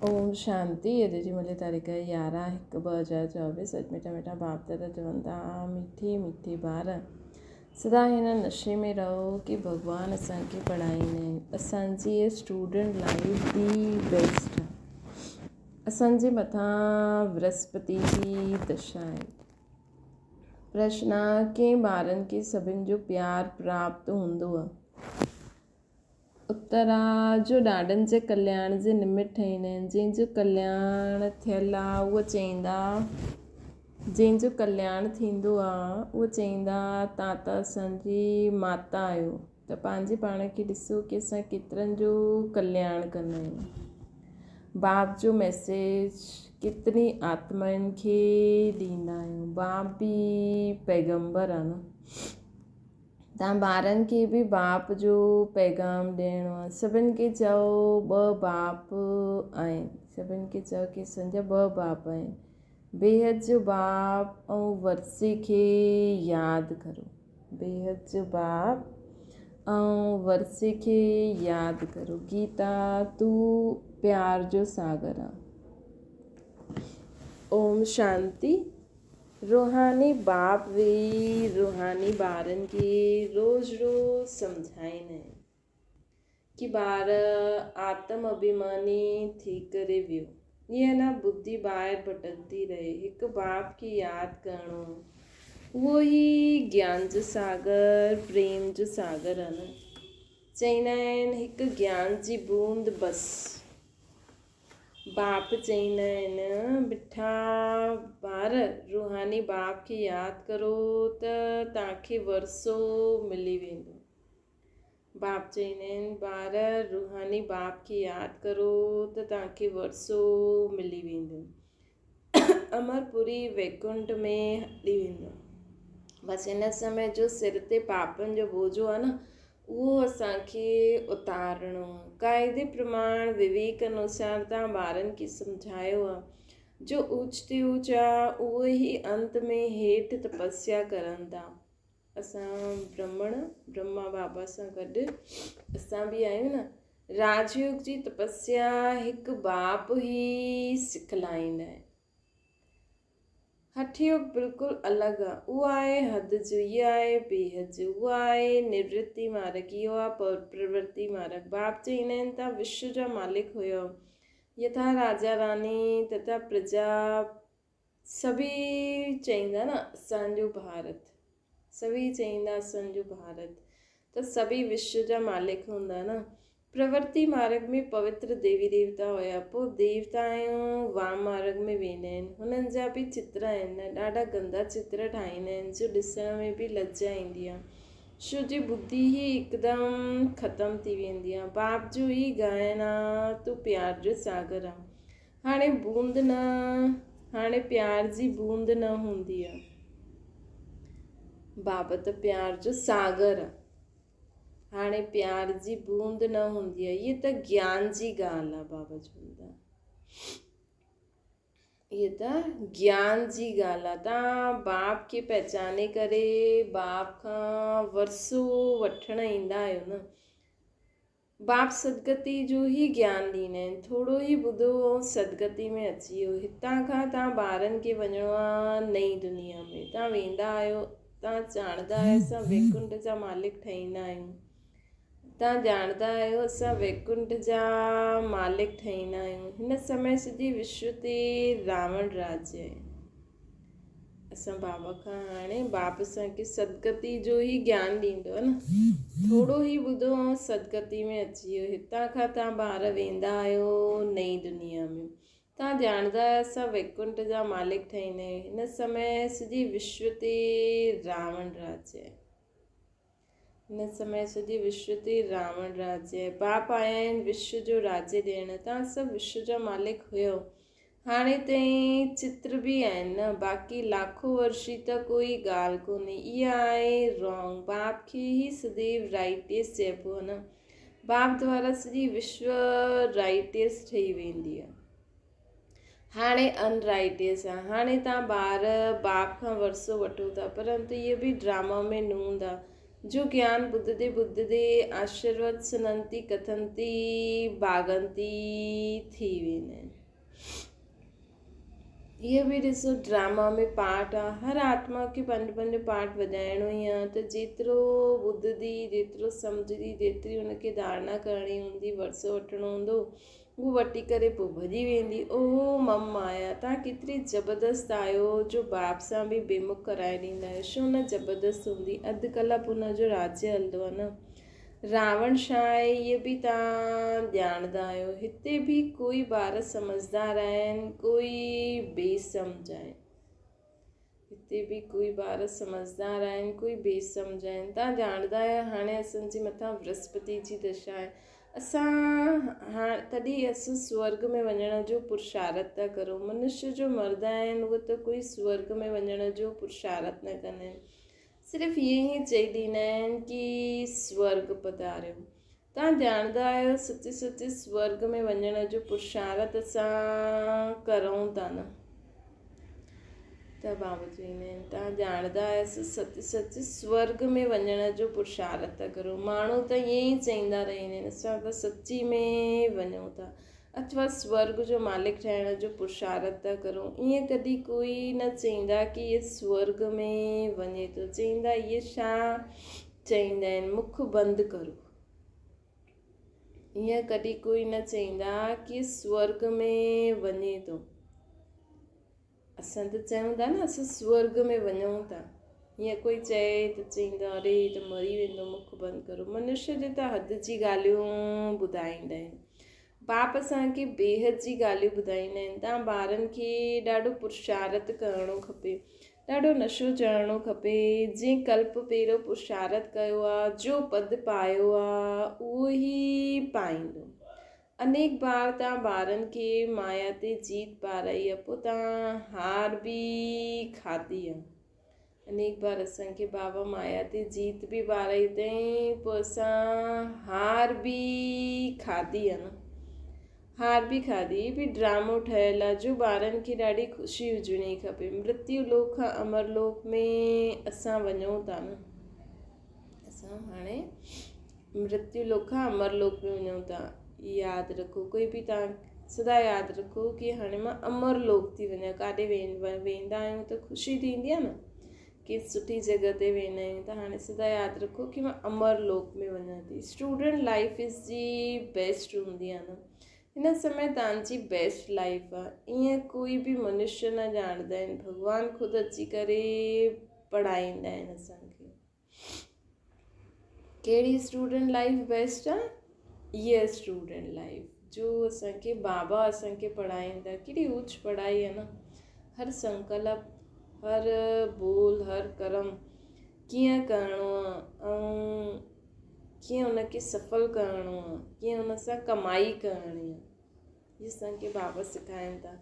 اوم شانتي اڄ جي ملي تاريخ 11 هڪ 2024 اڄ مٺا مٺا باپ دادا چون ٿا مٺي مٺي ٻار سدا هن نشي ۾ رهو ڪي ڀڳوان اسان کي پڙهائيندا آهن اسان جي اسٽوڊنٽ لائف the best اسان جي مٿان برهسپتي جي دشا آهي. پرشن ڪنهن ٻارن کي سڀن جو پيار پراپت هوندو آهي؟ اتر آ جو ڏاڏن جي ڪلياڻ جي نمت ٺهيندا آهن. جنهن جو ڪلياڻ ٿيل آ اهو چئيندا جنهن جو ڪلياڻ ٿيندو آ اهو چئيندا تان ته اسان جي ماتا آهيو ته پنهنجي پاڻ کي ڏسو ڪي اسان ڪيترن جو ڪلياڻ ڪندا آهيون. باپ جو ميسيج ڪيتري آتمائن کي ڏيندا آهيون. باپ به پيغمبر آ نه. توهان ٻارن کي به باپ جو پيغام ڏيڻو آهي. سڀن کي چئو ٻه باپ آهن. سڀن کي چئو ڪي اسان جا ٻه باپ آهن. بيحد جو باپ ۽ ورثي کي ياد ڪرو. بيحد جو باپ ۽ ورثي کي ياد ڪرو. گيتا تون پيار جو ساگر آن. اوم شانتي. روحاني باپ ويهي روحاني ٻارن کي روز روز سمجهائيندا آهن ڪي ٻار آتم اڀيماني ٿي ڪري ويهو ائين نه ٻڌي ٻاهر ڀٽڪندي رهي. هڪ باپ کي ياد ڪرڻو اهو ئي گيان جو ساگر پريم جو ساگر آهي نه. چئيندا آهن هڪ گيان جي بوند بس. باپ چئيندا آهن، مٺا ٻار، روحاني باپ کي ياد ڪرو ته توهان کي ورثو ملي ويندو. باپ چئيندا آهن، ٻار، روحاني باپ کي ياد ڪرو ته توهان کي ورثو ملي ويندو. امرپوري ويڪنٺ ۾ هلي ويندو. بس هن سمي جو سر تي پاپن جو بوجو آهي نه، اهو اسان کي اتارڻو آ. قاعدي پرماڻ وويڪ انوسار توهان ٻارن کي سمجهايو آ. جو اوچ تي اوچ آ اهو ئي انت ۾ هيٺ تپسيا ڪرن ٿا. اسان برهمڻ برهما بابا سان گڏ اسان به آهيون نه. راج يوگ جي تپسيا هڪ باپ ئي سکلائيندا آهن. هٺ يوگ بلڪل الڳ آ. اهو آهي حد جو، هيء آهي بيحد جو. اهو آهي نورتي مارڳ، اهو آ پرورتي مارڳ. باپ چئيندا آهن توهان وشو جا مالڪ هيؤ. يٿا راجا راني تٿا پرجا سڀئي چئيندا نه اسان جو ڀارت. سڀئي چئيندا اسان جو ڀارت ته سڀئي وشو جا مالڪ هوندا نه. پرورتي مارڳ ۾ پوتر ديوي ديوتا هيا، پوء ديوتائون وام مارڳ ۾ ويندا آهن. هنن جا به چتر آهن نه، ڏاڍا گندا چتر ٺاهيندا آهن جو ڏسڻ ۾ به لڄ ايندي آهي. شو جي ٻڌي ئي هڪدم ختم ٿي ويندي آهي. باپ جو ئي ڳائڻ آ، تون پيار جو ساگر آن. هاڻي بوند نه، هاڻي پيار جي بوند نه هوندي آ. بابا ته پيار جو ساگر آ. هاڻي پيار جي بوند نه هوندي آهي. هيء ته گيان جي ڳالهه آهي بابا چون ٿا. هيء ته گيان جي ڳالهه آهي. تان باپ کي پهچاني ڪري باپ کان ورثو وٺڻ ايندا آهيو نه. باپ سدگتي جو ئي گيان ڏيندا آهن. ٿورو ئي ٻڌو ۽ سدگتي ۾ اچي ويو. هتان کان تان ٻارن کي وڃڻو آهي نئين دنيا ۾. تان ويندا آهيو. توهان ڄاڻندا آهيو اسان ويڪنٺ جا مالڪ ٺهيندا آهيون. توهان ڄاڻندا آهيو اسان ويڪنٺ جا مالڪ ٺهيندا آهيون. هن سمي سڄي وشو تي راوڻ راڄ آهي. اسان بابا کان هاڻي باپ اسان کي سدگتي جو ئي گيان ڏيندو آهي نه. ٿورو ئي ٻڌو ۽ سدگتي ۾ اچي ويو. هتان کان توهان ٻار ويندا آهيو نئين دنيا ۾. توهان ڄاڻندا آهيو اسان ويڪنٺ جا مالڪ ٺهيندا آهيون. هن سمي سڄي وشو تي راوڻ راڄ آهي. هن سمي سڄي وشو تي راوڻ راڄ آهي. باپ آيا آهن وشو جو راڄ ڏيڻ. توهان سڀ وشو جا مالڪ هيو. هاڻي تائين چتر به آهن نه. باقي لاکو ورشي ته ڪوئي ڳالهه ڪونهي. اها آهي رانگ. باپ کي ئي سديو رائيٽيس چئبو آهي نه. باپ دوارا سڄي وشو رائيٽيس ٺهي ويندي آهي. هاڻي ان رائيٽيس آهي. هاڻي توهان ٻار باپ کان ورثو وٺو ٿا پرنتو اهي به ڊراما ۾ نوند آهي. جو گيان ٻڌندي ٻڌندي آشرواد سننتي ڪٿنتي ڀاڳنتي ٿي ويندا آهن. اهو به ڏسو ڊراما ۾ پارٽ آ هر آتما کي پنهنجو پنهنجو پارٽ وڄائڻو ئي آ ته جيترو ٻڌندي جيترو سمجهندي جيتري ان کي ڌارڻا ڪرڻي هوندي ورثو وٺڻو هوندو هو وٺي ڪري پوء ڀڄي ويندي اوهو مم مايا تان ڪيتري زبردست آهيو جو باپ سان به بيمک ڪرائي ڏيندا آهيو شو نه زبردست هوندي اڌ ڪلاڪ ان جو راجيه هلندو آ نه راوڻ ڇا آهي اهي به توهان ڄاڻندا آهيو. هتي به ڪوئي ٻار سمجهدار آهن ڪوئي بي سمجهه آهن. هتي به ڪوئي ٻار سمجهدار آهن ڪوئي بي سمجهه آهن. توهان ڄاڻندا آهيو هاڻي اسان جي مٿان برهسپتي جي دشا آهي. اسان هاڻ تڏهن اسان سورڳ ۾ وڃڻ جو پرشارت ٿا ڪرون. منشي جو مرد آهن اهي ته ڪوئي سورڳ ۾ وڃڻ جو پرشارت نه ڪندا آهن. صرف ائين ئي چئي ڏيندا آهن ڪي سورڳ پڌاريو. توهان ڄاڻندا آهيو سچي سچي سورڳ ۾ وڃڻ جو پرشارت اسان ڪرون ٿا نه؟ ته بابا چئيندا آهن توهان ڄاڻندا آهيو سچي سچي سورڳ ۾ وڃڻ جو پرشارت ٿا ڪرون. ماڻهو ته ائين ئي چئيندا رهندا آهن اسان ته سچي ۾ وڃون ٿا. اٿوا سورڳ جو مالڪ ٺهڻ جو پرشارت ٿا ڪرون. ائين ڪڏهن ڪوئي نه چئيندا ڪي اهي سورڳ ۾ وڃي ٿو. چئيندا اهي ڇا چئيندا آهن مک بند ڪرو. ائين ڪڏهن ڪوئي نه چئيندا ڪي سورڳ ۾ وڃي ٿو. اسان ته چئون ٿا نه اسان سورڳ ۾ وڃون ٿا. هيئن ڪوئي چئي ته چئيندو اري هي ته مري ويندو مک بند ڪرو. منشي جي ته حد جي ڳالهيون ٻڌائيندا آهن. باپ اسان کي بيحد جي ڳالهيون ٻڌائيندا آهن. تان ٻارن کي ڏاڍو پرشارت ڪرڻو کپي. ڏاڍو نشو چڙهڻو کپي. جنهن ڪلپ پهريون پرشارت ڪيو آ، جو پد پايو آ، اهو ئي پائيندو. انيڪ بار تان ٻارن کي مايا تي جيت پارائي آ پوء تان هار به کاڌي آ. انيڪ بار اسان کي بابا مايا تي جيت به پارائي اٿئين پوء اسان هار به کاڌي آ نه. هار به کاڌي. هي به ڊرامو ٺهيل آ جو ٻارن کي ڏاڍي خوشي هجڻي کپي. مرتيو لوڪ کان امر لوڪ ۾ اسان وڃون ٿا نه. اسان هاڻي مرتيو لوڪ کان امر لوڪ ۾ وڃون ٿا. ياد رکو ڪوئي به تان سدا ياد رکو ڪي هاڻي مان امر لوڪ ٿي وڃان. ڪاڏي ويندا آهيون ته خوشي ٿيندي آهي نه ڪي سٺي جڳهه تي ويندا آهيون ته هاڻي سدا ياد رکو ڪي مان امر لوڪ ۾ وڃان ٿي. اسٽوڊنٽ لائف از جي بيسٽ هوندي آهي نه. هن سمي تان جي بيسٽ لائف آهي. ائين ڪوئي به منشي نه ڄاڻندا آهن. ڀڳوان خود اچي ڪري پڙهائيندا آهن اسان کي. ڪهڙي اسٽوڊنٽ لائيف بيسٽ آ؟ اها اسٽوڊنٽ لائيف جو اسان کي بابا اسان کي پڙهائين ٿا ڪيڏي اوچ پڙهائي آ نه هر سنڪلپ هر بول هر ڪرم ڪيئن ڪرڻو آ ۽ ڪيئن ان کي سڦل ڪرڻو آ ڪيئن ان سان ڪمائي ڪرڻي آ هي اسان کي بابا سکائين ٿا.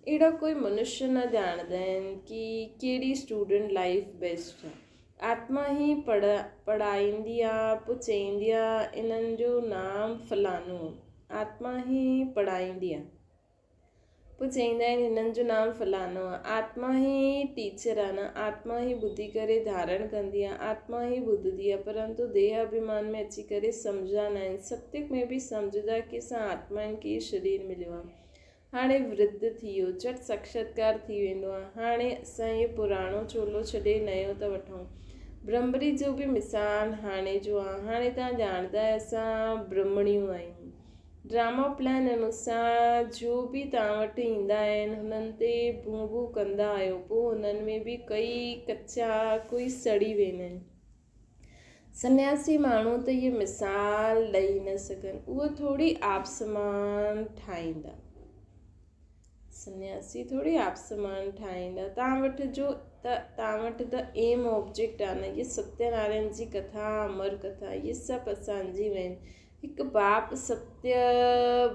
اهڙا ڪوئي منشي نه ڄاڻندا آهن ڪي ڪهڙي اسٽوڊنٽ لائيف بيسٽ آ. آتما هي پڙهائيندي آ پوء چئيندي آ انهن جو نام فلانو آ. آتما هي پڙهائيندي آ پوء چئيندا آهن هنن جو نام فلانو آ. آتما هي ٽيچر آ نه. آتما هي ٻڌي ڪري ڌارڻ ڪندي آ. آتما هي ٻڌندي آ پرنتو ديهه اڀيمان ۾ اچي ڪري سمجهندا ناهن. ستيگ ۾ به سمجهندا ڪي اسان آتمائن کي هي شرير مليو آ. هاڻي ورڌ ٿي ويو. جهٽ ساڪشاتڪار ٿي ويندو آ. هاڻي اسان هي پراڻو چولو ڇڏي نيو ٿا وٺون. برهمري جو به مثال هاڻي جو آ. هاڻي توهان ڄاڻندا آهيو اسان برهمڻيون آهيون. ڊراما پلان انوسار جو به توهان وٽ ايندا آهن هنن تي ڀون ڀون ڪندا آهيو پوء هنن ۾ به ڪئي ڪچا ڪوئي سڙي ويندا آهن. سنياسي ماڻهو ته اهي مثال ڏئي نه سگهن اهو ٿوري آپسمان ٺاهيندا. سنياسي ٿوري آپسمان ٺاهيندا. توهان وٽ جو ته توهان وٽ ته ايم آبجيڪٽ آهي نه اهي ستيه نارائڻ جي ڪٿا امر ڪٿا اهي سڀ اسان جي آهن. هڪ باپ ستيه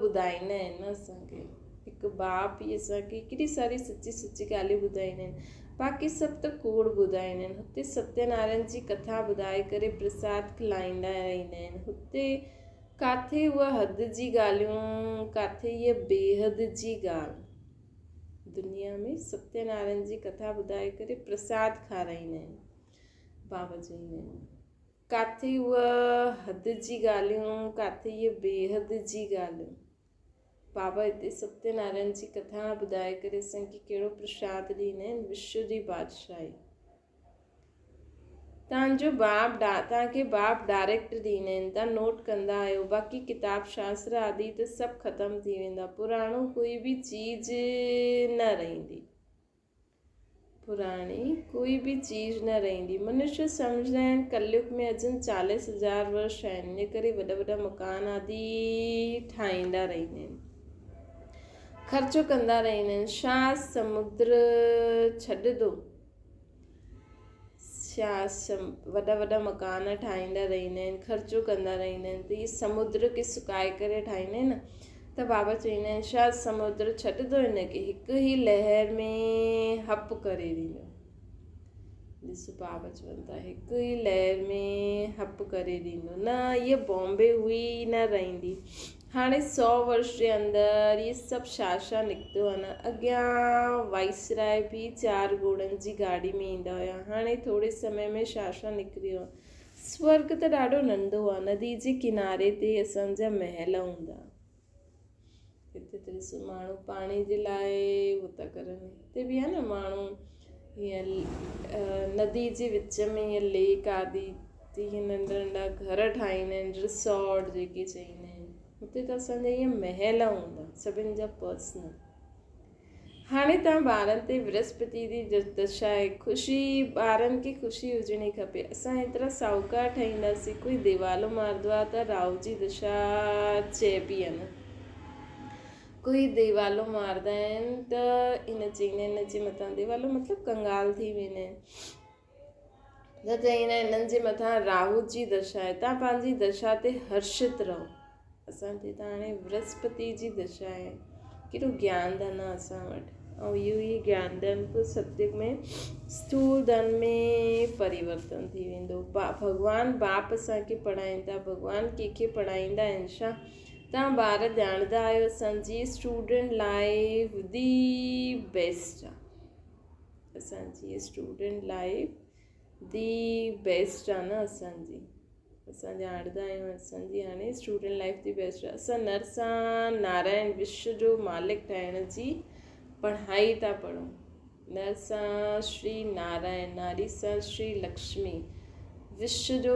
ٻڌائيندا آهن نه اسان کي. هڪ باپ ئي اسان کي ڪيڏي ساري سچي سچي ڳالهيون ٻڌائيندا آهن. باقي سڀ ته ڪوڙ ٻڌائيندا آهن. هتي ستيه نارائڻ جي ڪٿا ٻڌائي ڪري پرساد کلائيندا رهندا آهن. هتي ڪاٿي اها حد جي ڳالهيون، ڪاٿي هيء بيحد جي ڳالهه. دنيا ۾ ستيه نارائڻ جي ڪٿا ٻڌائي ڪري پرساد کارائيندا آهن. بابا چئيندا آهن. ڪاٿي اها حد جي ڳالهيون، ڪاٿي اهي بيحد جي ڳالهيون. بابا هتي ستيه نارائڻ جي ڪٿا ٻڌائي ڪري اسان کي ڪهڙو پرشاد ڏيندا آهن، وشو جي بادشاهي. تان جو باب تان کي باب ڊائريڪٽ ڏيندا آهن، تان نوٽ ڪندا آهيو، باقي ڪتاب شاستر آدي ته سڀ ختم ٿي ويندا، پراڻو ڪوئي به چيز نه رهندي. پراڻي ڪوئي به چيز نه رهندي. منشيه سمجهندا آهن ڪليگ ۾ اڄن چاليس هزار ورش آهن ان ڪري وڏا وڏا مڪان آدي ٺاهيندا رهندا آهن خرچو ڪندا رهندا آهن شاهه سمندر ڇڏ دو شاهه وڏا وڏا مڪان ٺاهيندا رهندا آهن خرچو ڪندا رهندا آهن ته هي سمندر کي سڪائي ڪري ٺاهيندا آهن نه ته بابا چوندا آهن شاهه سمندر ڇڏ دو هن کي هڪ ئي لهر ۾ هپ ڪري ڏيندو ڏسو بابا چون ٿا هڪ ئي لهر ۾ هپ ڪري ڏيندو نه هيء بامبي هئي نه رهندي هاڻي سو ورش جي اندر هي سڀ ڇا ڇا نڪتو آهي نه. اڳيان وائسراء به چار گهوڙن جي گاڏي ۾ ايندا هيا. هاڻي ٿوري سمي ۾ ڇا ڇا نڪري ويو آهي. سورڳ ته ڏاڍو ننڍو آهي. ندي جي ڪناري تي اسان جا محل هوندا. هتي ته ڏسو ماڻهو پاڻي جي لاء هو ٿا ڪرن. هتي به آهي نه ماڻهو هيئن ندي جي وچ ۾ هيئن ليڪ آدي تي هيئن ننڍا ننڍا گهر ٺاهيندا آهن ريسورٽ جيڪي چئيندا آهن هتي ته اسان جا ائين محل هوندا سڀن جا پرسنل هاڻي تان ٻارن تي برهسپتي جي دشا آهي خوشي ٻارن کي خوشي هجڻي کپي اسان ايترا ساهوڪار ٺهينداسين ڪوئي ديوالو مارندو آهي ته راهو جي دشا چئبي آهي نه ڪوئي ديوالو مارندا آهن ته ان چئيندا آهن ان جي مٿان ديوالو مطلب ڪنگال ٿي ويندا آهن ته چئيندا آهن انهن جي مٿان راهو جي دشا آهي تان پنهنجي دشا تي هرشت رهو اسان تي ته هاڻي برهسپتي جي دشا آهي ڪيڏو گيان ڌن آهي اسان وٽ ۽ اهو ئي گيان ڌن پوء ستيگ ۾ اسٿول ڌن ۾ پريورتن ٿي ويندو ڀڳوان باپ اسان کي پڙهائين ٿا ڀڳوان ڪنهن کي پڙهائيندا آهن ڇا تان ٻار ڄاڻندا آهيو اسان جي اسٽوڊنٽ لائف the best آهي اسان جي اسٽوڊنٽ لائيف the best آ نه اسان جي اسان ڄاڻدا آهيون اسان جي هاڻي اسٽوڊنٽ لائيف the best آ اسان نر سان نارائڻ وشو جو مالڪ ٺاهڻ جي پڙهائي ٿا پڙهون نر سان شري نارائڻ ناري سان شري لڪشمي وشو جو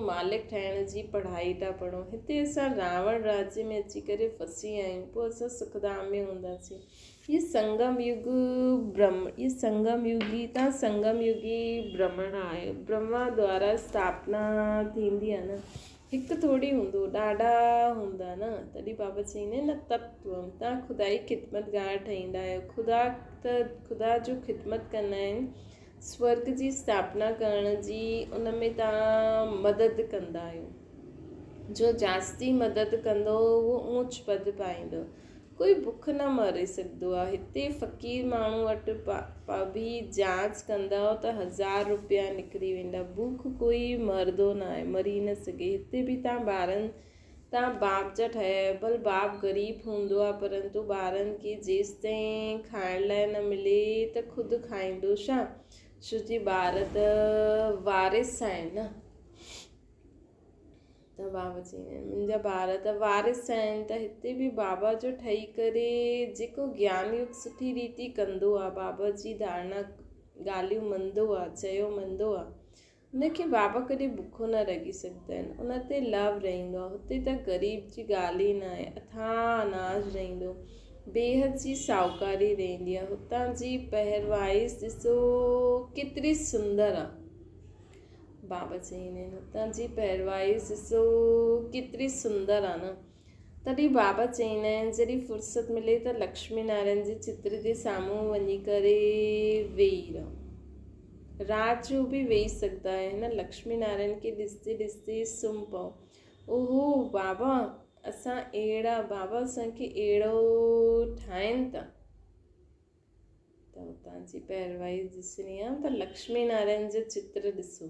مالڪ ٺاهڻ جي پڙهائي ٿا پڙهون هتي اسان راوڻ راجيه ۾ اچي ڪري ڦسي آهيون پوء اسان سکڌام ۾ هونداسين هي سنگم يگ برهم هي سنگم يگي تان سنگم يگي برهمڻ آهي برهما دوارا اسٿاپنا ٿيندي آهي نه هڪ ٿوري هوندو ڏاڍا هوندا نه تڏهن بابا چئيندا آهن نه تتوم تان خدائي خدمتگار ٺهيندا آهيو خدا ته خدا جو خدمت ڪندا آهن سورگ جي اسٿاپنا ڪرڻ جي ان ۾ تان مدد ڪندا آهيو جو جاستي مدد ڪندو اهو اونچ پد پائيندو ڪوئي بک نه مري سگهندو آ. هتي فقير ماڻهو وٽ به جاچ ڪندؤ ته هزار روپيا نڪري ويندا. بک ڪوئي مرندو ناهي، مري نه سگهي. هتي به تان ٻارن تان باپ جا ٺهيا آهيو. ڀل باپ غريب هوندو آ پرنتو ٻارن کي جيستائين کائڻ لاء نه ملي ته خود کائيندو ڇا؟ ڇو جي ٻار ته وارث آهن نه. ته بابا چئيندا آهن منهنجا ٻار ته وارث آهن ته هتي به بابا جو ٺهي ڪري جيڪو گيان يوگ سٺي ريتي ڪندو آهي بابا جي ڌارڻا ڳالهيون مندو آهي چيو مندو آهي ان کي بابا ڪڏهن بکو نه رکي سگهندا آهن ان تي لو رهندو آهي هتي ته غريب جي ڳالهه ئي نه آهي اٿاهه اناج رهندو بيحد جي ساهوڪاري رهندي آهي هتان جي پهروائش ڏسو ڪيتري سندر آهي بابا چئيندا آهن هتان جي پهروائش ڏسو ڪيتري سندر آ نه تڏهن بابا چئيندا آهن جڏهن فرصت ملي ته لڪشمي نارائڻ جي چتر جي سامهون وڃي ڪري ويهي رهو رات جو به ويهي سگهندا آهيو هن لڪشمي نارائڻ کي ڏسندي ڏسندي سمهي پئو اوهو بابا اسان اهڙا بابا اسان کي اهڙو ٺاهين ٿا ته اتان جي پهروائي ڏسڻي آ ته لڪشمي نارائڻ جو چتر ڏسو.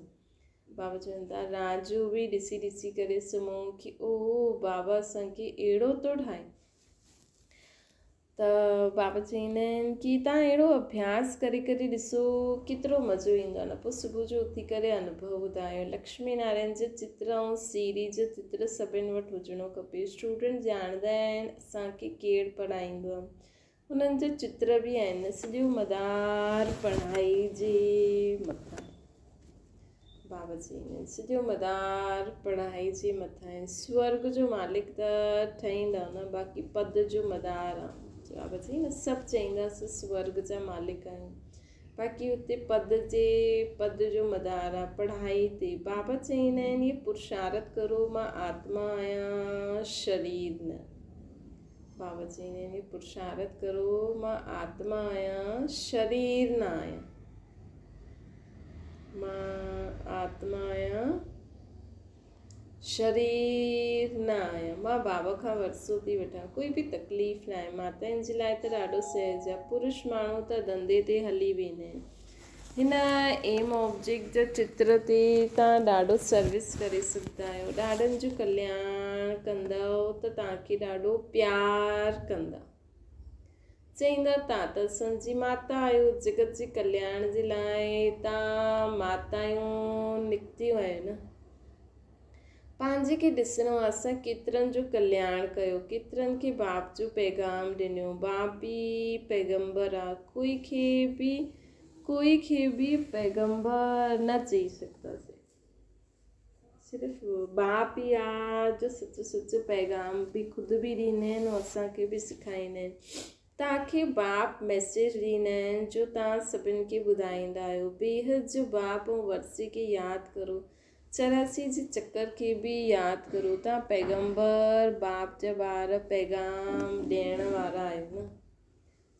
بابا چون ٿا راجو به ڏسي ڏسي ڪري سمهون ڪي اوهو بابا اسان کي اهڙو ٿو ٺاهي. ته بابا چئيندا آهن ڪي تان اهڙو اڀياس ڪري ڪري ڏسو ڪيترو مزو ايندو آهي نه پوء صبح جو اٿي ڪري انوڀو ٻڌايو لڪشمي نارائڻ جو چتر ۽ سيري جو چتر سڀن وٽ هجڻو کپي اسٽوڊنٽ ڄاڻندا آهن اسان کي ڪير پڙهائيندو آهي انهن جو چتر به آهن سڄو مدار پڙهائي جي مٿان بابا چئيندا آهن سڄو مدار پڙهائي جي مٿان آهي سورگ جو مالڪ ته ٺهيندا نه باقي پد جو مدار آ بابا چئي نه سڀ چئينداسين سورگ جا مالڪ آهيون باقي اتي پد جي پد جو مدار آ پڙهائي تي بابا چئيندا آهن هي پرشارت ڪرو مان آتما آهيان شرير نه بابا چئيندا آهن هي پرشارت ڪرو مان آتما آهيان شرير نه آهيان مان آتما آهيان، شرير نه آهيان. مان بابا کان ورثو ٿي وٺان، ڪوئي به تڪليف ناهي. ماتائن جي لاء ته ڏاڍو سهج آهي. پرش ماڻهو ته ڌنڌي تي هلي ويندا آهن. هن ايم آبجيڪٽ جي چتر تي توهان ڏاڍو سروس ڪري سگهندا آهيو. ڏاڍن جو ڪلياڻ ڪندؤ ته توهان کي ڏاڍو پيار ڪندا. چئيندا تان ته اسان جي ماتا آهيو، جڳت جي ڪلياڻ جي لاء تان ماتايون نڪتيون آهيو نه. پنهنجي کي ڏسڻو آهي اسان ڪيترن جو ڪلياڻ ڪيو، ڪيترن کي باپ جو پيغام ڏنو، باپ به پيغمبر آ، ڪوئي کي به ڪوئي کي به پيغمبر نه چئي سگهنداسين. صرف باپ ئي آ جو سچو سچو پيغام به خود به ڏيندا آهن ۽ اسان کي به سکائيندا آهن. توهان کي باپ ميسيج ڏيندا آهن جو توهان سڀن کي ٻڌائيندا آهيو. بيحد جو باپ ۽ ورثي کي ياد ڪرو. 84 جي چڪر کي به ياد ڪرو. توهان پيغمبر باپ جا ٻار پيغام ڏيڻ وارا آهيو نه.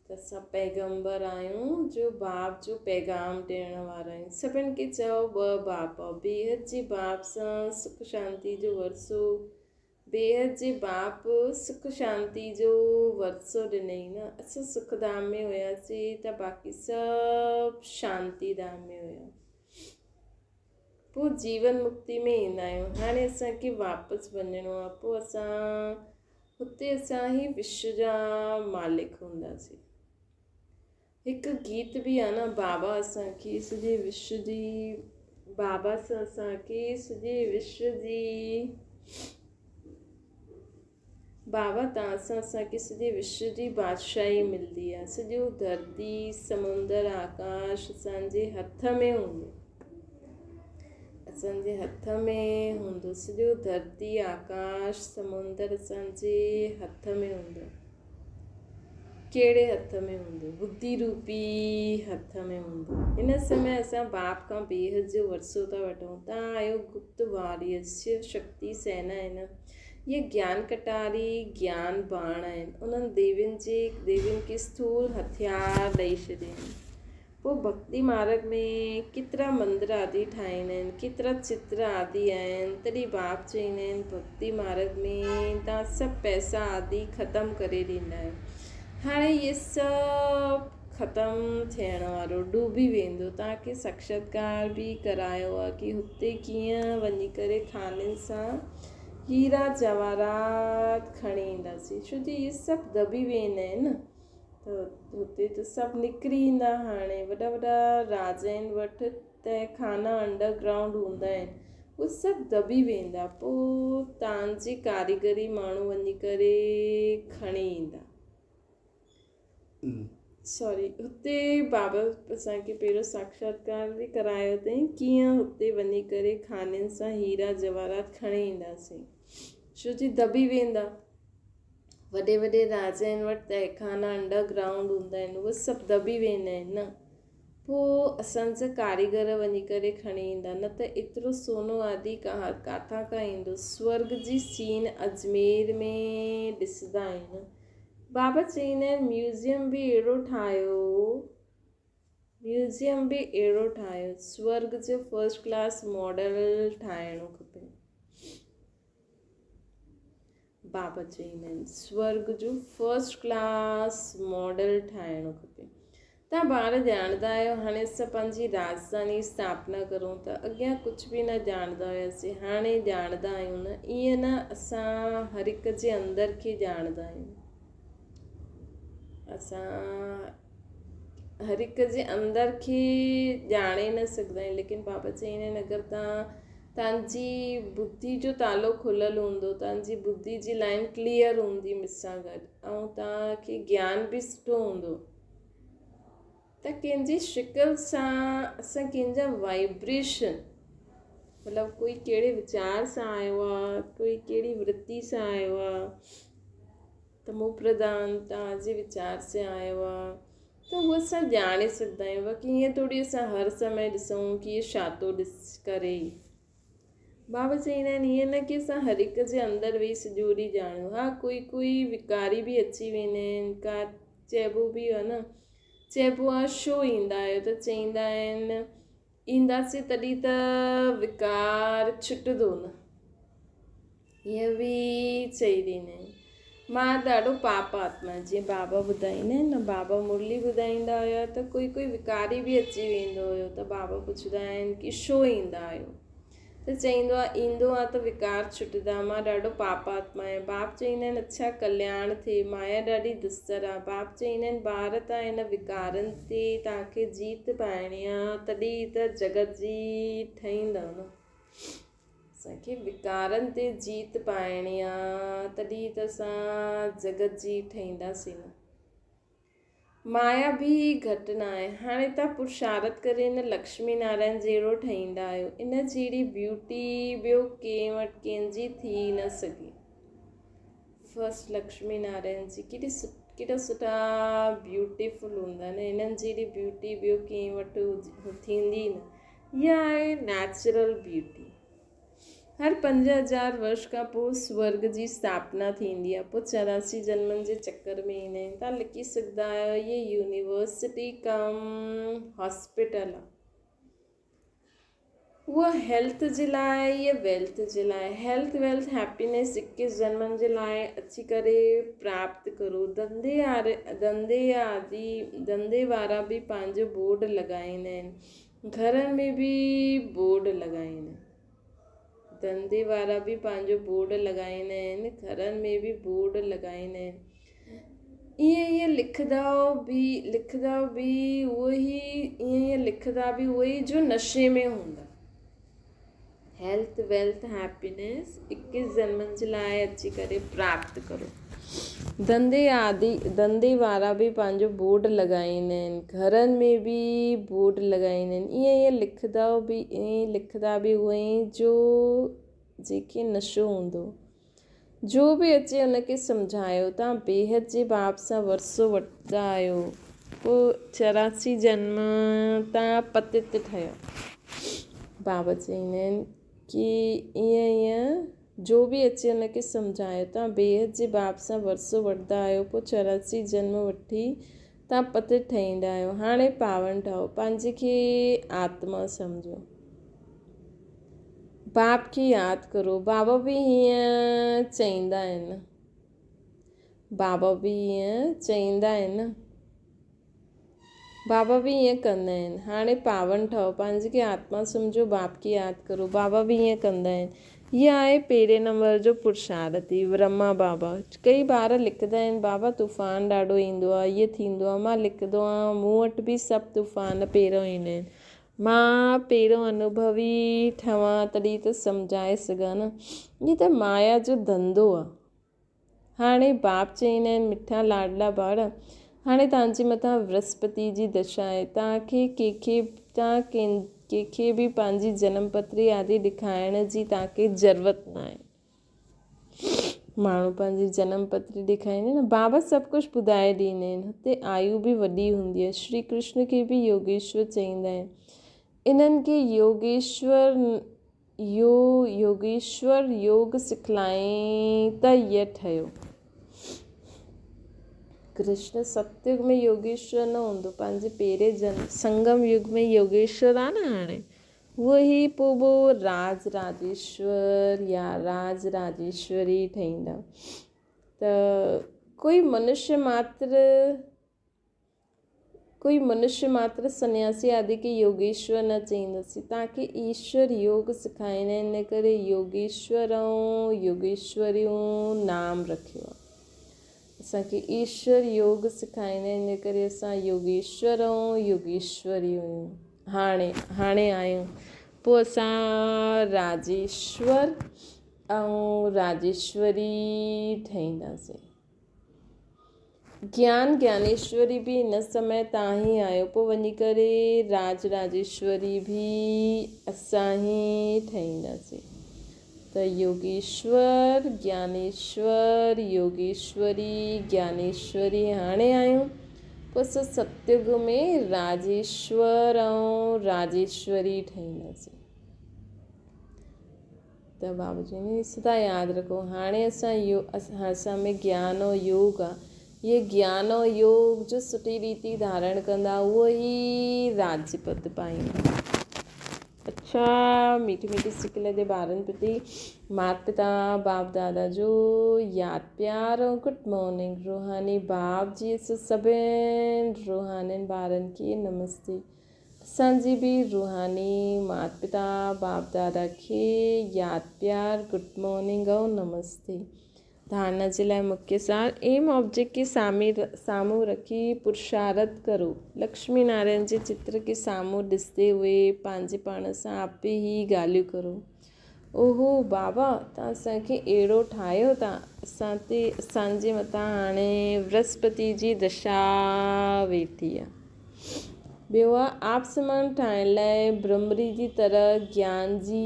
ته اسان پيغمبر آهيون جو باپ جو پيغام ڏيڻ وارا آهيون. سڀن کي چئو ٻه باپ بيحد جي باپ سان سک شانتي جو ورثو بيحد جي باپ سک شانتي جو ورثو ڏنئي نه اسان سک ڌام ۾ هياسين ته باقي سڀ شانتي ڌام ۾ هيا. پوء جيون مڪتي ۾ ايندا آهيون. هاڻي اسان کي واپس وڃڻو آهي. پوء اسان هتي اسان ئي وشو جا مالڪ هونداسين. هڪ گيت به آهي نه بابا اسان کي سڄي وشو جي بابا سان اسان کي سڄي وشو جي بابا توهان سان اسان کي سڄي وشو جي بادشاهي ملندي آهي. سڄو ڌرتي، سمندر، آڪاش اسان جي هٿ ۾ هوندو. اسان جي هٿ ۾ هوندو. سڄو ڌرتي، آڪاش، سمندر اسان جي هٿ ۾ هوندو. ڪهڙي هٿ ۾ هوندو؟ ٻڌي روپي هٿ ۾ هوندو. هن سمي اسان باپ کان بيحد جو ورثو ٿا وٺون. توهان آهيو گپت واريئر، شو شڪتي سينا آهن. اهي گيان ڪٽاري، گيان باڻ آهن. انهن ديوين جي ديوين کي اسٿول هٿيار ڏئي ڇڏيا آهن. پوء ڀڳتي مارڳ ۾ ڪيترا مندر آدي ٺاهيندا آهن، ڪيترا چتر آدي آهن، تڏهن باپ چئيندا آهن ڀڳتي مارڳ ۾ توهان سڀ پئسا آدي ختم ڪري ڏيندا آهيو. هاڻي اهي سڀ ختم ٿيڻ وارو، ڊوبي ويندو. توهان کي ساڪشاتڪار به ڪرايو آهي ڪي هتي ڪيئن وڃي ڪري خانين سان هيرا جواهرات کڻي اينداسين، ڇو جو اهي سڀ دٻي ويندا آهن نه. ته هتي ته سڀ نڪري ايندا هاڻي وڏا وڏا راجائن وٽ تهه خانا انڊر گرائونڊ هوندا آهن اهي سڀ دٻي ويندا پوء تان جي ڪاريگري ماڻهو وڃي ڪري کڻي ايندا سوري هتي بابا اسان کي پهريون ساڪشاتڪار به ڪرايو اٿئي ڪيئن هتي وڃي ڪري خانين سان هيرا جواهرات کڻي اينداسين ڇو جي دٻي ويندا وڏي وڏي راجائن وٽ تهخانا انڊر گرائونڊ هوندا آهن اهي سڀ دٻي ويندا آهن نه پوء اسان جا ڪاريگر وڃي ڪري کڻي ايندا نه ته ايترو سونو آدي ڪاٿان کان ايندو سورگ جي سين اجمير ۾ ڏسندا آهن بابا چئيندا آهن ميوزيم به اهڙو ٺاهيو ميوزيم به اهڙو ٺاهيو سورگ جو فرسٽ ڪلاس ماڊل ٺاهڻو کپي بابا چئيندا آهن سورگ جو فرسٽ ڪلاس ماڊل ٺاهڻو کپي. تان ٻار ڄاڻندا آهيو هاڻي اسان پنهنجي راڄڌاني اسٿاپنا ڪرون ٿا اڳيان ڪجهه به نه ڄاڻندا هياسين هاڻي ڄاڻندا آهيون نه ائين نه اسان هر هڪ جي اندر کي ڄاڻندا آهيون. اسان هر هڪ جي اندر کي ڄاڻي نه سگهندا آهيون ليڪن بابا چئيندا آهن اگر توهان توهان جي ٻڌي جو تالو کليل هوندو توهان جي ٻڌي جي لائن ڪليئر هوندي مون سان گڏ ۽ توهان کي گيان به سٺو هوندو ته ڪنهن جي شڪل سان اسان ڪنهن جا وائبريشن مطلب ڪوئي ڪهڙي ويچار سان آيو آهي ڪوئي ڪهڙي ورتي سان آيو آهي ته مون پرڌان توهان جي ويچار سي آيو آ ته هو اسان ڄاڻي سگهندا آهيون باقي ائين ٿوري اسان هر سمي ڏسون ڪي هي ڇا ٿو ڏس ڪري. بابا چئيندا آهن ائين نه ڪي اسان هر هڪ جي اندر ويهي سڄو ڏينهن ڄاڻون ها ڪوئي ڪوئي وڪاري به اچي ويندا آهن ڪا چئبو به آ نه چئبو آ شو ايندا آهيو ته چئيندا آهن اينداسين تڏهن ته وڪار ڇٽندو نه. ائين به چئي ڏيندا آهن. مان ڏاڍو پاپ آتما جيئن بابا ٻڌائيندا آهن نه بابا مرلي ٻڌائيندا هيا ته ڪوئي ڪوئي وڪاري به اچي ويندو هيو ته بابا پڇندا آهن ڪي ڇو ايندا آهيو ته چئيندو آهي ايندو آهي ته وڪار ڇٽندا مان ڏاڍو پاپ آتما آهيان باپ چئيندا آهن اڇا ڪلياڻ ٿئي مايا ڏاڍي دستر آهي باپ چئيندا آهن ٻار تان هن وڪارن تي توهان کي جيت پائڻي آهي تڏهن ته جڳت جي ٺهيندؤ نه. اسان کي وڪارن تي جيت پائڻي آ تڏهن ته اسان جڳت جي ٺهينداسين نه. مايا به گهٽ نه آهي. هاڻي تان پرشارت ڪري ان لڪشمي نارائڻ جهڙو ٺهيندا آهيو. ان جهڙي بيوٽي ٻيو ڪنهن وٽ ڪنهن جي ٿي نه سگهي. فرسٽ لڪشمي نارائڻ جي ڪيڏي ڪيڏا سٺا بيوٽيفل هوندا آهن. انهن جهڙي بيوٽي ٻيو ڪنهن وٽ ٿيندي نه. اها آهي نيچرل بيوٽي. هر 5000 ورش کان پوء سورڳ جي اسٿاپنا ٿيندي آهي. پوء 84 جنمن جي چڪر ۾ ايندا آهن. توهان لکي سگهندا آهيو هيء يونيورسٽي ڪم هاسپيٽل آهي. اها هيلٿ جي لاء يا ويلٿ جي لاء هيلٿ ويلٿ هيپينيس اڪيس جنمن جي لاء اچي ڪري پراپت ڪرو. ڌنڌي ڌنڌي آدي ڌنڌي وارا به پنهنجو بورڊ لڳائيندا آهن. گهرن ۾ به بورڊ لڳائين. ڌنڌي وارا به پنهنجو بورڊ لڳائيندا آهن، گهرن ۾ به بورڊ لڳائيندا آهن. ائين ائين لکندا به لکندا به اهو ئي ائين ائين لکندا به اهو ئي جو نشي ۾ هوندا. هيلٿ ويلٿ هيپينيس اڪيس جنمن جي لاء اچي ڪري پراپت ڪرو. ڌنڌي آدي ڌنڌي وارا به پنهنجو بورڊ لڳائيندا آهن گهرن ۾ به بورڊ لڳائيندا آهن ائين ائين لکندا به ائين لکندا به اهي ئي جو جيڪي نشو هوندو جو به اچي ان کي سمجهايو توهان بيحد جي باب سان ورثو وٺندا آهيو پوء 84 جنم تان پتت ٺهيو. بابا چئيندا آهن ڪي ائين ائين جو به اچي ان کي سمجهايو توهان بيحد جي باب سان ورثو وٺندا آهيو پوء 84 جنم وٺي توهان پتت ٺهيندا آهيو هاڻي پاون ٺهو پنهنجي کي آتما سمجهو. باپ کي ياد ڪرو بابا به هيئن چئيندا آهن بابا به هيئن چئيندا آهن بابا به ائين ڪندا آهن هاڻي پاون ٺهو پنهنجي کي آتما سمجهو باپ کي ياد ڪرو بابا به ائين ڪندا آهن هي آهي پهرين نمبر جو پرشارتي برهما بابا ڪئي ٻار لکندا آهن بابا طوفان ڏاڍو ايندو آهي هيء ٿيندو آهي مان لکندو آهيان مون وٽ به سڀ طوفان پهريون ايندا آهن مان پهريون انوڀوي ٺهان تڏهن ته سمجهائي سگهان نه. هي ته مايا جو ڌنڌو آ. هاڻي باپ چئيندا آهن مٺا لاڏلا ٻار، هاڻي توهان جي مٿان ورسپتي جي دشا آهي. توهان کي ڪنهن کي توهان ڪنهن کي به پنهنجي جنم پتري آدي ڏيکارڻ جي توهان کي ضرورت ناهي. ماڻهو پنهنجي جنم پتري ڏيکاريندا آهن بابا سڀ ڪجهه ٻڌائي ڏيندا آهن هتي آيو به وڏي هوندي آهي شري ڪرشن کي به يوگيشور چئيندا آهن انهن کي يوگيشور يو يوگيشور يوگ سکلائين ته يه ٺهيو ڪرشن ستيگ ۾ يوگيشور نه هوندو پنهنجي پهرين جنم سنگم يگ ۾ يوگيشور آهي نه هاڻي اهو ئي پوء به راج راجيشور يا راج راجيشوري ٺهيندا ته ڪوئي منشيه ماتر ڪوئي منشيه ماتر سنياسي آدي کي يوگيشور نه چئينداسين توهان کي ايشور يوگ سکائيندا آهن ان ڪري يوگيشور ۽ يوگيشوريون نام رکيو آهي. اسان کي ايشور يوگ سکائيندا آهن، ان ڪري اسان يوگيشور ۽ يوگيشوري آهيون. هاڻي هاڻي آهيون. پوء اسان راجيشور ۽ راجيشوري ٺهينداسين. گيان گيانيشوري به هن سمي تان ئي آيو، پوء وڃي ڪري راج راجيشوري به اسان ئي ٺهينداسين. ته يوگيشور، گيانيشور، يوگيشوري، گيانيشوري هاڻي آهيون، پوء اسان ستيگ ۾ راجيشور ۽ راجيشوري ٺهينداسين. ته بابا جي ني سدا ياد رکو هاڻي اسان يو اسان ۾ گيان او يوگ آ هي گيان او يوگ جو سٺي ريتي ڌارڻ ڪندا اهو ئي راج پد پائيندا. اڇا ميٺي ميٺي سڪ لڳي ٻارن پرتي مات پتا باپ دادا جو ياد پيار ۽ گڊ مارننگ روحاني باپ جي سڀن روحانين ٻارن کي نمستي. اسان جي به روحاني مات پتا باپ دادا کي ياد پيار گڊ مارننگ ۽ نمستي. ڌارنا جي لاء مکيه سار ايم آبجيڪٽ کي سامهون رکي پرشارت ڪرو. لڪشمي نارائڻ جي چتر کي سامهون ڏسندي هوئي پنهنجي پاڻ سان آپي ئي ڳالهيون ڪرو. اوهو بابا تان اسان کي اهڙو ٺاهيو ٿا اسان تي اسان جي مٿان هاڻي ورهسپتي جي دشا ويٺي آ. ٻيو آ آپ سمان ٺاهڻ لاء برهمري جي طرح گيان جي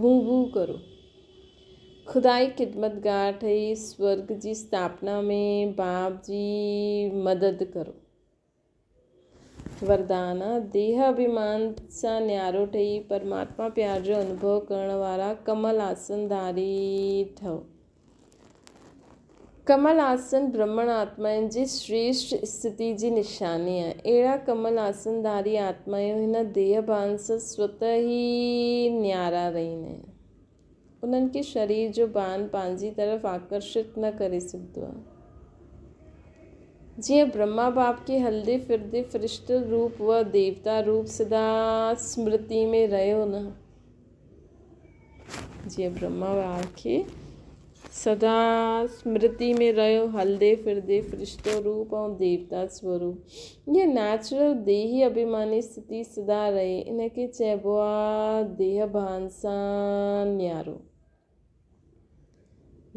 ڀون ڀون ڪرو. خدائي خدمتگار ٺهي سورڳ جي اسٿاپنا ۾ باپ جي مدد ڪرو. وردان، ديهه اڀيمان سان نيارو ٺهي پرماتما پيار جو انوڀو ڪرڻ وارا ڪمل آسن ڌاري ٺهو. ڪمل آسن برهمڻ آتمائن جي شريشٽ اسٿتي جي نشاني آهي. اهڙا ڪمل آسن ڌاري آتمائون هن ديهه ڀان سان سوته ئي نيارا رهندا آهن. انهن کي شرير جو ڀان پنهنجي طرف آڪرشت نه ڪري سگهندو آهي. جيئن برهما باپ کي هلندي ڦرندي فرشتو روپ و ديوتا روپ سدا سمرتي ۾ رهيو نه. جيئن برهما باپ کي سدا سمرتي ۾ رهيو هلندي ڦرندي فرشتو روپ ۽ ديوتا سوروپ. اها نيچرل ديهي اڀيماني اسٿتي سدا رهي ان کي چئبو آ ديهه ڀان سان نيارو.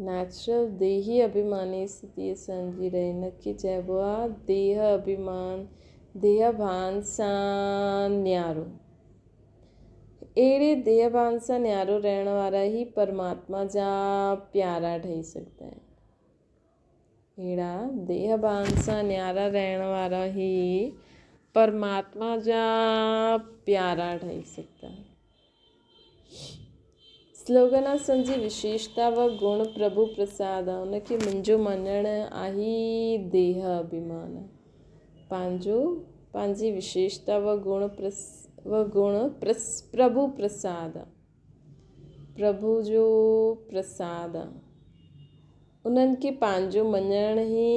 نيچرل ديهي اڀيماني اسٿتي اسان جي رهي ان کي چئبو آ ديهه اڀيمان ديهه ڀان سان نيارو. اهڙي ديهه ڀان سان نيارو رهڻ وارا ئي پرماتما جا پيارا ٺهي سگهندا آهن. اهڙا ديهه ڀان سان نيارا رهڻ وارا ئي پرماتما جا پيارا ٺهي سگهندا آهن. سلوگن اسان جي وشيشتا و گڻ پرڀو پرساد آ، ان کي منهنجو مڃڻ آهي ديهه اڀيمان. پنهنجو پنهنجي وشيشتا و گڻ و گڻ پرڀو پرساد آ. پرڀو جو پرساد آ. انهن کي پنهنجو مڃڻ ئي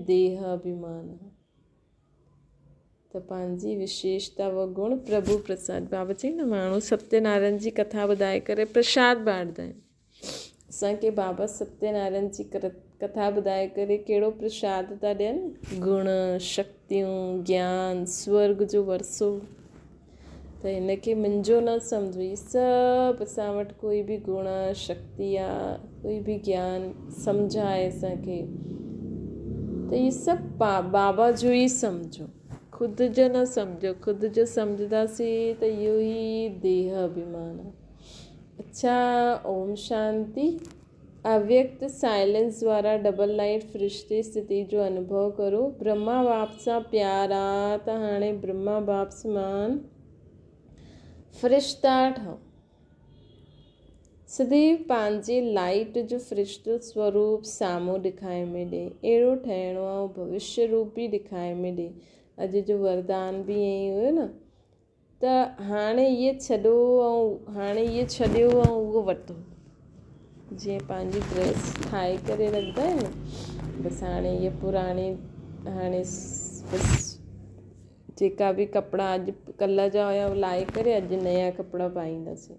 ديهه اڀيمان آ. ته پنهنجي وشيشتا و گڻ پرڀو پرساد. بابا چئي نه ماڻهو ستيه نارائڻ جي ڪٿا ٻڌائي ڪري پرشاد بانٽدا آهن. اسان کي بابا ستيه نارائڻ جي ڪٿا ٻڌائي ڪري ڪهڙو پرشاد ٿا ڏين؟ گڻ، شڪتيون، گيان، سورڳ جو ورثو. ته هن کي منهنجو نه سمجهو. هي سڀ اسان وٽ ڪوئي به گڻ، شڪتي يا ڪوئي به گيان سمجهه آهي اسان کي ته هي سڀ بابا جو ئي سمجهو، خود جو نه سمجهو. خود جو سمجهنداسين ته اهو ئي ديهه اڀيمان آهي. اڇا اوم شانتي. اويڪت سائلنس دوارا ڊبل لائيٽ فرشتي استٿي جو انوڀو ڪرو. برهما باپ سان پيار آ ته هاڻي برهما باپ سمان فرشتا ٺهو. سديو پنهنجي لائيٽ جو فرشتو سوروپ سامهون ڏکائي ۾ ڏي. اهڙو ٺهڻو آ ڀوشيه روپ به ڏکائي ۾ ڏي. اڄ جو وردان به ائين ئي هيو نه. ته هاڻي اهي ڇڏو ۽ هاڻي اهي ڇڏيو ۽ اهو وٺو. جيئن پنهنجي ڊريس ٺاهي ڪري رکندا آهن نه بس هاڻي اهي پراڻي هاڻي بس جيڪا به ڪپڙا اڄ ڪلهه جا هيا اهي لاهي ڪري اڄ نيا ڪپڙا پائينداسين.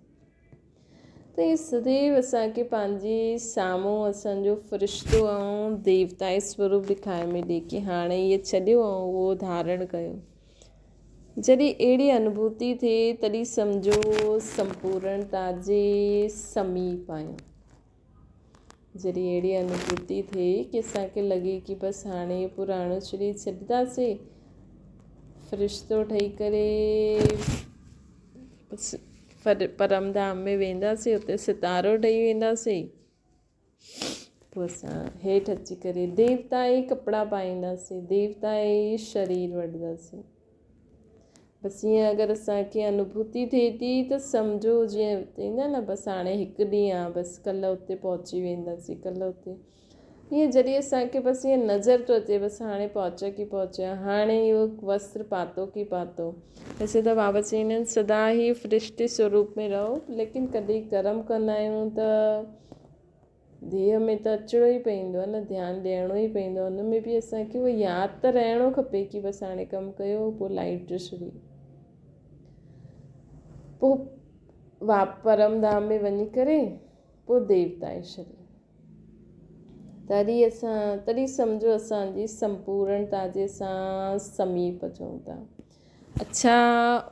ته ائين سديو اسان کي پنهنجي سامهون اسان جو فرشتو ۽ ديوتائي سوروپ ڏکائي ۾ ڏي ڪي هاڻي اهي ڇڏيو ۽ اهو ڌارڻ ڪيو. جڏهن اهڙي انوڀوتي ٿئي تڏهن سمجهو سمپورڻتا جي سميپ آهيون. جڏهن اهڙي انوڀوتي ٿئي ڪي اسان کي لڳي ڪي بس هاڻي اهو پراڻو شرير ڇڏينداسين، فرشتو ٺهي ڪري پرم ڌام ۾ وينداسين، اتي ستارو ٺهي وينداسين. پوء اسان هيٺ اچي ڪري ديوتائي ڪپڙا پائينداسين، ديوتائي شرير وٺنداسين. بس ائين اگر اسان کي انوڀوتي ٿئي ٿي ته سمجهو جيئن چئيندا نه بس هاڻي هڪ ڏينهن آ بس ڪلهه اتي پهچي وينداسين ڪلهه اتي ائين جڏهن اسان کي بس ائين نظر ٿو اچي بس هاڻي پهچيا ڪي پهچيا هاڻي اهو وستر پاتو ڪي پاتو. ويسي ته بابا چئيندا آهن سدا هي فرشتي سوروپ ۾ رهو ليڪن ڪڏهن ڪرم ڪندا آهيون ته ديهه ۾ ته اچڻو ئي پوندو آهي نه ڌيان ڏيڻو ئي پوندو آهي ان ۾ به اسان کي اهو ياد ته رهڻو کپي ڪي بس هاڻي ڪم ڪيو پوء لائيٽ جو شرير پوء پرم ڌام ۾ وڃي ڪري پوء ديوتائي شرير تڏهن اسان تڏهن سمجهو اسان جي سمپورڻتا جي اسان سميپ اچون ٿا. اڇا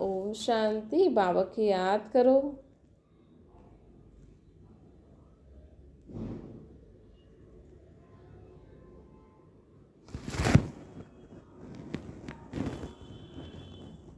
اوم شانتي بابا کي ياد ڪرو.